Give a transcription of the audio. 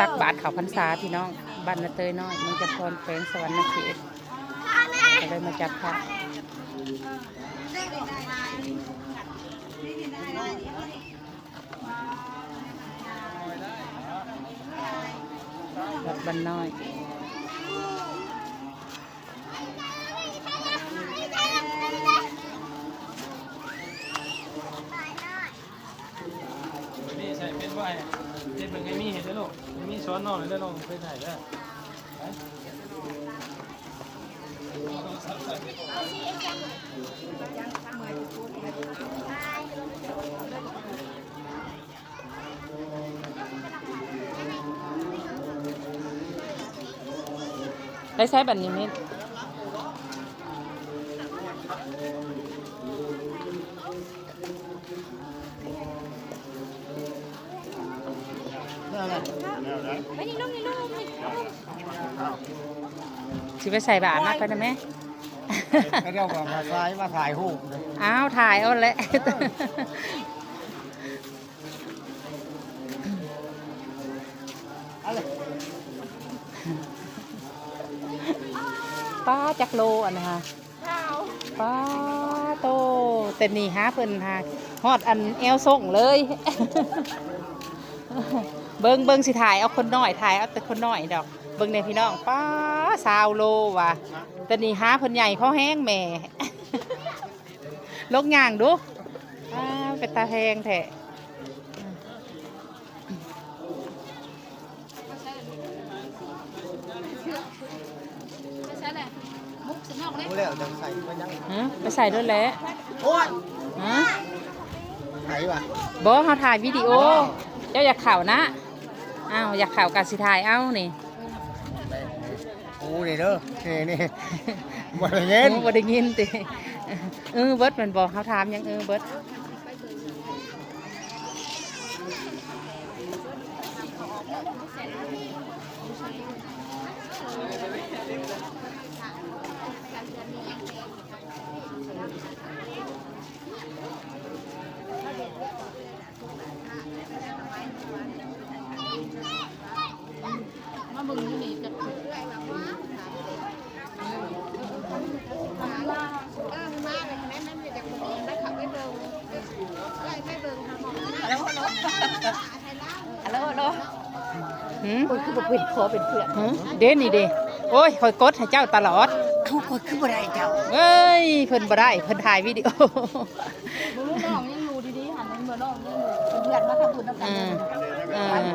ຕັກບາດເຂົ້າພັນສາພີ່ນ້ອງ ບ້ານນາເຕີຍນ້ອຍ ເມືອງຈຳພອນ ແຂວງສະຫວັນນະເຂດ ກໍເລີຍມາຈັບພະ ວັດບ້ານນ້ອຍ. ນີ້ໃສ່ເປັນບໍ່ ໃຫ້ເຮັດເບິ່ງ ໃຫ້ມີເຮັດເດີລູກ ໃຫ້ມີສອນນ້ອງເດີ ນ້ອງເຮັດໃຫ້ເດີ. ໄປໃສບັດນີ້ມິດ? ຊິໄປໃສ່ບາດມາກ່ອນນະແມ່. ເຂົາເຈົ້າກໍມາຖ່າຍ ມາຖ່າຍຮູບເດ້. ອ້າວ ຖ່າຍເອົາແຫຼະ. ເອົາເລີຍ ປ້າ ຈັກໂລອັນນັ້ນຫາ? ປ້າໂຕ ແຕ່ນີ້ຫາເພິ່ນຫາຮອດອັນແອວສົ້ງເລີຍ. ເບິ່ງ ເບິ່ງ ຊິຖ່າຍເອົາຄົນນ້ອຍ ຖ່າຍເອົາແຕ່ຄົນນ້ອຍດອກ. ເບິ່ງແດ່ພີ່ນ້ອງ ປ້າ ຊາວໂລວ່າ ແຕ່ນີ້ຫາເພິ່ນໃຫຍ່ພໍແຮງແມ່. ລົງຍ່າງດູ ອ້າວ ເປັນຕາແພງແທ້. ບໍ່ແລ້ວຈັ່ງໃສ່ໄປຍັງ ຮະ ໄປໃສ່ໂລດແຫຼະ. ໂອ້ຍ ຮະ ໃຜວະ? ບໍ່ ເຮົາຖ່າຍວິດີໂອ. ອໍ ເຈົ້າຢາກເຂົ້ານະ? ອ້າວ ຢາກເຂົ້າກະຊິຖ່າຍເອົານີ້. ໂອ້ ນີ້ເດີ ນີ້ ນີ້ ບໍ່ໄດ້ຍິນ ບໍ່ໄດ້ຍິນຕິ? ເອີ ເບິດແມ່ນບໍ່? ເຮົາຖາມຍັງ ເອີ ເບິດ. ມາເບິ່ງຢູ່ນີ້ຈັກ ເອີ ມາເລີຍ ແມ່ນ ແມ່ນ ຢາກເບິ່ງ ໄດ້ເຂົ້າໄປເບິ່ງ ເອີ ໄດ້ໄປເບິ່ງຫາໝໍ. ຮະ ຂ້ອຍຄືບໍ່ເປັນພໍ່ເປັນເພື່ອນ ຮະ ເດ້ນີ້ເດ້. ໂອ້ຍ ຂ້ອຍກົດໃຫ້ເຈົ້າຕະຫຼອດ. ເອົ້າ ຂ້ອຍຄືບໍ່ໄດ້ເຈົ້າ? ເອີຍ ເພິ່ນບໍ່ໄດ້ ເພິ່ນຖ່າຍວິດີໂອ. ບໍ່ຮູ້ ນ້ອງຍັງຢູ່ດີໆ ຫັ້ນ ເຫັນບໍ່ ນ້ອງຍັງຢູ່ ເພື່ອນມາທຳບຸນນຳກັນ. ເອີ ເອີ